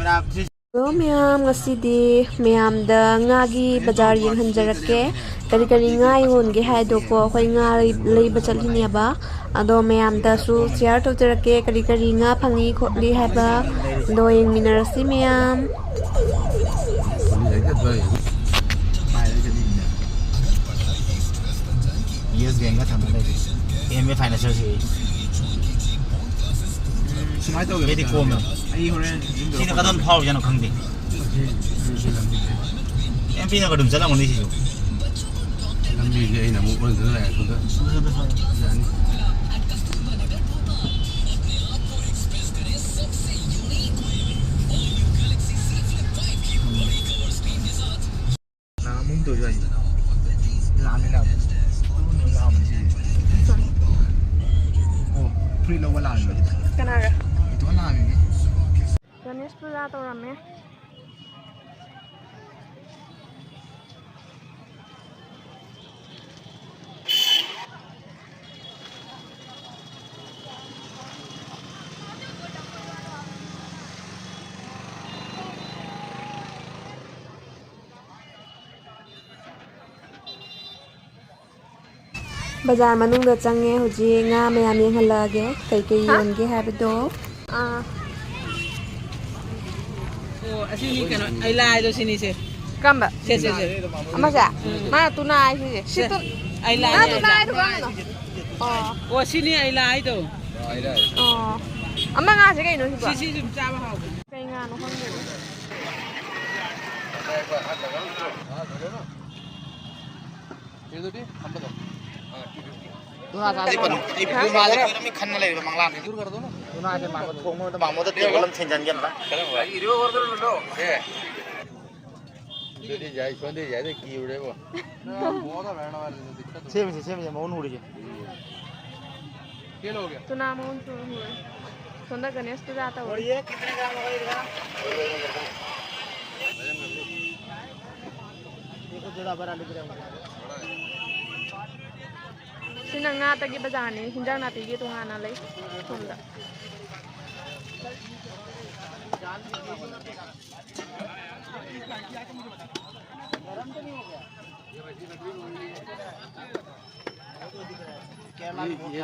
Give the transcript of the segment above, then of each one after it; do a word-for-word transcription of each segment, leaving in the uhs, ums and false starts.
Hello ꯃꯌꯥꯝ, ꯉꯁꯤꯗꯤ ꯃꯌꯥꯝꯗ ꯉꯥꯒꯤ ꯕꯖꯥꯔ ꯌꯦꯡꯍꯟꯖꯔꯛꯀꯦ꯫ ꯀꯔꯤ ꯀꯔꯤ ꯉꯥ ꯌꯣꯟꯒꯦ ꯍꯥꯏꯗꯣꯀꯣ, ꯑꯩꯈꯣꯏ ꯉꯥ ꯂꯩ-, ꯂꯩꯕ ꯆꯠꯂꯤꯅꯦꯕ꯫ ꯑꯗꯣ ꯃꯌꯥꯝꯗꯁꯨ ꯁꯤꯌꯥꯔ ꯇꯧꯖꯔꯛꯀꯦ, ꯀꯔꯤ ꯀꯔꯤ ꯉꯥ ꯐꯪꯉꯤ ꯈꯣꯠꯂꯤ ꯍꯥꯏꯕ꯫ ꯑꯗꯣ ꯌꯦꯡꯃꯤꯟꯅꯔꯁꯤ ꯃꯌꯥꯝ꯫ ꯌꯦꯁ ꯕꯦꯡꯒ ꯊꯝꯃ ꯂꯩꯔꯦ꯫ ꯑꯦꯝ ꯑꯦ ꯐꯥꯏꯅꯥꯟꯁꯤꯌꯦꯜꯁꯤ꯫ ꯁꯨꯃꯥꯏꯅ ꯇꯧꯒꯦ꯫ ꯑꯩꯗꯤ ꯀꯣꯝꯃꯦ꯫ ꯑꯩ ꯍꯣꯔꯦꯟ ꯌꯨꯝꯗ ꯁꯤꯅ ꯀꯗꯣꯝ ꯐꯥꯎꯔꯤꯖꯥꯠꯅꯣ ꯈꯪꯗꯦ꯫ ꯁꯤ ꯂꯝꯕꯤꯁꯦ꯫ ꯑꯦꯝ ꯄꯤꯅꯒ ꯑꯗꯨꯝ ꯆꯠꯂꯝꯒꯅꯤ ꯁꯤꯁꯨ꯫ ꯂꯝꯕꯤꯁꯦ ꯑꯩꯅ ꯑꯃꯨꯛ ꯑꯣꯟꯗꯅ ꯂꯥꯛꯑꯦ ꯁꯣꯝꯗ꯫ ꯌꯥꯅꯤ꯫ ꯅꯍꯥꯟꯃꯨꯛ ꯇꯧꯁꯨ ꯌꯥꯏ꯫ ꯂꯥꯛꯑꯝꯃꯦ, ꯂꯥꯛꯑꯝꯃꯦ꯫ ꯂꯥꯛꯑꯝꯃꯦ ꯁꯤꯁꯦ꯫ ꯑꯣ, ꯐꯨꯔꯤꯠ ꯂꯧꯕ ꯂꯥꯛꯑꯝꯃꯦ꯫ ꯀꯅꯥꯒ? ꯏꯇꯣꯟ ꯂꯥꯛꯑꯝꯃꯤꯅꯦ꯫ ꯒꯅꯦꯁ ꯄꯨꯖꯥ ꯇꯧꯔꯝꯃꯦ꯫ ꯕꯖꯥꯔ ꯃꯅꯨꯡꯗ ꯆꯪꯉꯦ ꯍꯧꯖꯤꯛ꯫ ꯉꯥ ꯃꯌꯥꯝ ꯌꯦꯡꯍꯜꯂꯛꯑꯒꯦ, ꯀꯩꯀꯩ ꯍꯥ? ꯌꯣꯟꯒꯦ ꯍꯥꯏꯕꯗꯣ꯫ ꯑꯥ꯫ ꯑꯣ, ꯑꯁꯤꯒꯤ ꯀꯩꯅꯣ, ꯑꯩ ꯂꯥꯏꯗꯣ ꯁꯤꯅꯤꯁꯦ꯫ ꯀꯔꯝꯕ? ꯁꯦ, ꯁꯦ, ꯁꯦ꯫ ꯑꯃꯁꯦ? ꯎꯝ꯫ ꯃꯥ ꯇꯨꯅꯥ ꯍꯥꯏꯁꯤꯁꯦ꯫ ꯁꯤ ꯁꯦ, ꯇꯨ-, ꯑꯩ ꯂꯥꯏꯅꯦ, ꯅꯪ ꯑꯩ ꯇꯨꯅꯥ ꯂꯥꯏ꯫ ꯍꯥꯏꯗꯣ ꯀꯔꯝꯕꯅꯣ? ꯑꯣ꯫ ꯑꯣ, ꯁꯤꯅꯤ ꯑꯩ ꯂꯥꯏꯗꯣ꯫ ꯑꯣ꯫ ꯑꯃ ꯉꯥꯁꯦ ꯀꯩꯅꯣ ꯁꯤꯕꯣ? ꯁꯤ, ꯁꯤ ꯁꯨꯝ ꯆꯥꯕ ꯍꯥꯎꯕꯅꯦ꯫ ꯀꯩ ꯉꯥꯅꯣ ꯈꯪꯗꯦ꯫ ꯇꯨꯅꯥ ꯆꯥꯁꯤ ꯀꯩꯅꯣ꯫ ꯇꯨꯅꯥꯁꯦ ꯀꯨꯏꯔꯝꯅꯤ ꯈꯟꯅ ꯂꯩꯔꯤꯕ ꯃꯪꯂꯥꯟꯅꯤ꯫ ꯇꯨꯅꯥꯁꯦ ꯃꯥꯡꯃꯣꯗ ꯊꯣꯡ ꯃꯣꯏꯗ ꯃꯥꯡꯃꯣꯗ ꯇꯦꯕꯜ ꯑꯃ ꯊꯤꯟꯖꯟꯒꯦ ꯑꯝꯇ꯫ ꯑꯦ꯫ ꯁꯣꯝꯗꯤ ꯌꯥꯏ, ꯁꯣꯝꯗꯤ ꯌꯥꯏꯗ ꯀꯤꯕ꯭ꯔꯦꯕꯣ꯫ ꯁꯦꯝꯃꯤꯁꯦ, ꯁꯦꯝꯃꯤꯁꯦ, ꯃꯉꯣꯟ ꯍꯨꯔꯤꯁꯦ꯫ ꯇꯨꯅꯥ ꯃꯉꯣꯟ ꯇꯨ ꯍꯨꯔꯦ꯫ ꯁꯣꯝꯗ ꯒꯅꯦꯁ ꯄꯨꯖꯥ ꯇꯧꯔꯤ꯫ ꯁꯤꯅ ꯉꯥꯇꯒꯤ ꯕꯖꯥꯔꯅꯤ, ꯍꯤꯟꯖꯥꯡ ꯅꯥꯄꯤꯒꯤ ꯇꯣꯉꯥꯟꯅ ꯂꯩ ꯁꯣꯝꯗ꯫ ये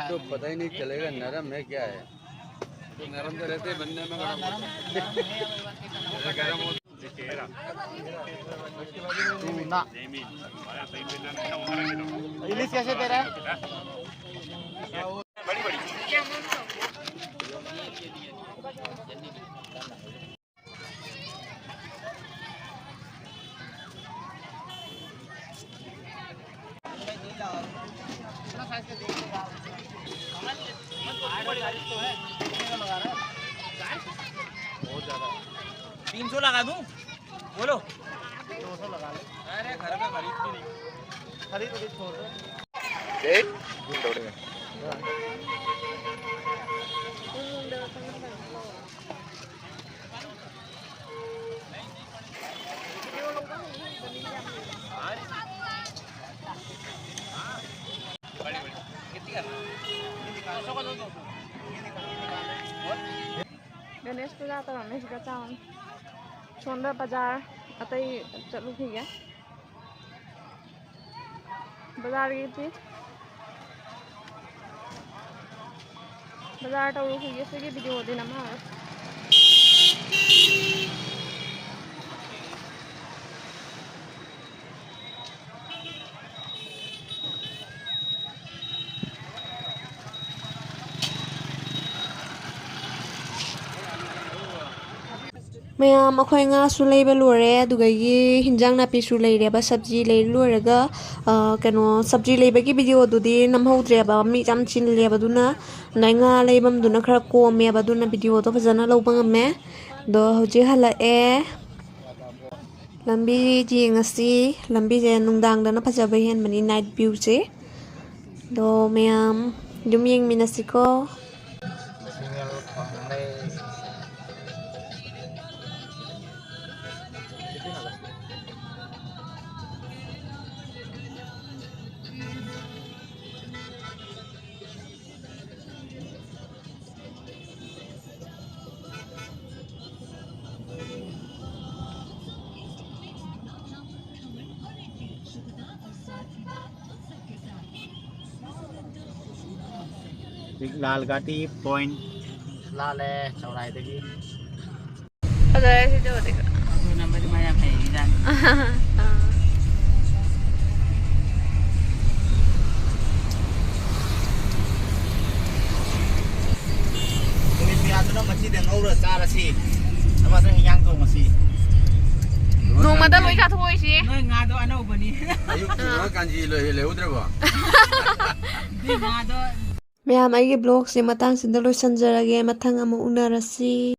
तो पता ही नहीं चलेगा नरम है क्या है। तो नरम तो रहते हैं, बनने में बड़ा मजा है। गरम हो। इलिस कैसे दे रहा है? तीन सौ लगा दूं? बोलो। दो सौ लगा ले। अरे, घर में खरीद भी नहीं। खरीद भी छोड़ दो। देख, दौड़ेगा। ꯒꯅꯦꯁ ꯄꯨꯖꯥ ꯇꯧꯔꯝꯃꯦ ꯁꯤꯗ ꯆꯥꯎꯅ꯫ ꯁꯣꯝꯗ ꯕꯖꯥꯔ ꯑꯇꯩ ꯆꯠꯂꯨꯈꯤꯒꯦ꯫ ꯕꯖꯥꯔꯒꯤ ꯕꯖꯥꯔ ꯇꯧꯔꯨꯈꯤꯒꯦ, ꯁꯤꯒꯤ ꯚꯤꯗꯤꯑꯣꯗꯤ ꯅꯝꯍꯧꯔꯣꯏ꯫ ꯃꯌꯥꯝ, ꯑꯩꯈꯣꯏ ꯉꯥꯁꯨ ꯂꯩꯕ ꯂꯣꯏꯔꯦ, ꯑꯗꯨꯗꯒꯤ ꯍꯤꯟꯖꯥꯡ ꯅꯥꯄꯤꯁꯨ ꯂꯩꯔꯦꯕ, ꯁꯕꯖꯤ ꯂꯩ ꯂꯣꯏꯔꯒ, ꯑ, ꯀꯩꯅꯣ, ꯁꯕꯖꯤ ꯂꯩꯕꯒꯤ ꯚꯤꯗꯤꯑꯣꯗꯨꯗꯤ ꯅꯝꯍꯧꯗ꯭ꯔꯦꯕ, ꯃꯤ ꯌꯥꯝ ꯆꯤꯜꯂꯦꯕ, ꯑꯗꯨꯅ ꯉꯥ ꯂꯩꯐꯝꯗꯨꯅ ꯈꯔ ꯀꯣꯝꯃꯦꯕ, ꯑꯗꯨꯅ ꯚꯤꯗꯤꯑꯣꯗꯣ ꯐꯖꯅ ꯂꯧꯕ ꯉꯝꯃꯦ꯫ ꯑꯗꯣ ꯍꯧꯖꯤꯛ ꯍꯜꯂꯛꯑꯦ꯫ ꯂꯝꯕꯤ ꯌꯦꯡꯉꯁꯤ꯫ ꯂꯝꯕꯤꯁꯦ ꯅꯨꯡꯗꯥꯡꯗꯅ ꯐꯖꯕ ꯍꯦꯟꯕꯅꯤ, night view ꯁꯦ꯫ ꯑꯗꯣ ꯃꯌꯥꯝ ꯑꯗꯨꯝ ꯌꯦꯡꯃꯤꯟꯅꯁꯤꯀꯣ꯫ ꯂꯥꯜ ꯘꯥꯇꯤ ꯄꯣꯏꯟ ꯂꯥꯜꯂꯦ ꯆꯧꯔꯥꯏꯗꯒꯤ꯫ ꯐꯖꯔꯦ ꯁꯤꯗꯕꯨꯗꯤ꯫ ꯑꯗꯨꯅ ꯃꯗꯤ ꯃꯌꯥꯝ ꯍꯩꯔꯤꯖꯥꯠꯅꯤ꯫ ꯑꯥ꯫ ꯅꯨꯃꯤꯠ ꯃꯌꯥꯗꯨꯅ ꯃꯆꯤꯗ ꯉꯧꯔ ꯆꯥꯔꯁꯤ꯫ ꯑꯃꯁꯨ ꯍꯤꯟꯖꯥꯡ ꯊꯣꯡꯉꯁꯤ꯫ ꯅꯣꯡꯃꯗ ꯂꯣꯏ ꯆꯥꯊꯣꯛꯑꯣꯏꯁꯤ꯫ ꯅꯣꯏ ꯉꯥꯗꯣ ꯑꯅꯧꯕꯅꯤ꯫ ꯑꯌꯨꯛꯀꯤ ꯉꯥ ꯀꯥꯟꯖꯤ ꯂꯣꯏ-, ꯂꯩꯍꯧꯗ꯭ꯔꯕꯣ? ꯑꯗꯨꯏ ꯉꯥꯗꯣ꯫ ꯃꯌꯥꯝ, ꯑꯩꯒꯤ vlogꯁꯦ ꯃꯇꯥꯡꯁꯤꯗ ꯂꯣꯏꯁꯤꯟꯖꯔꯒꯦ꯫ ꯃꯊꯪ ꯑꯃꯨꯛ ꯎꯅꯔꯁꯤ꯫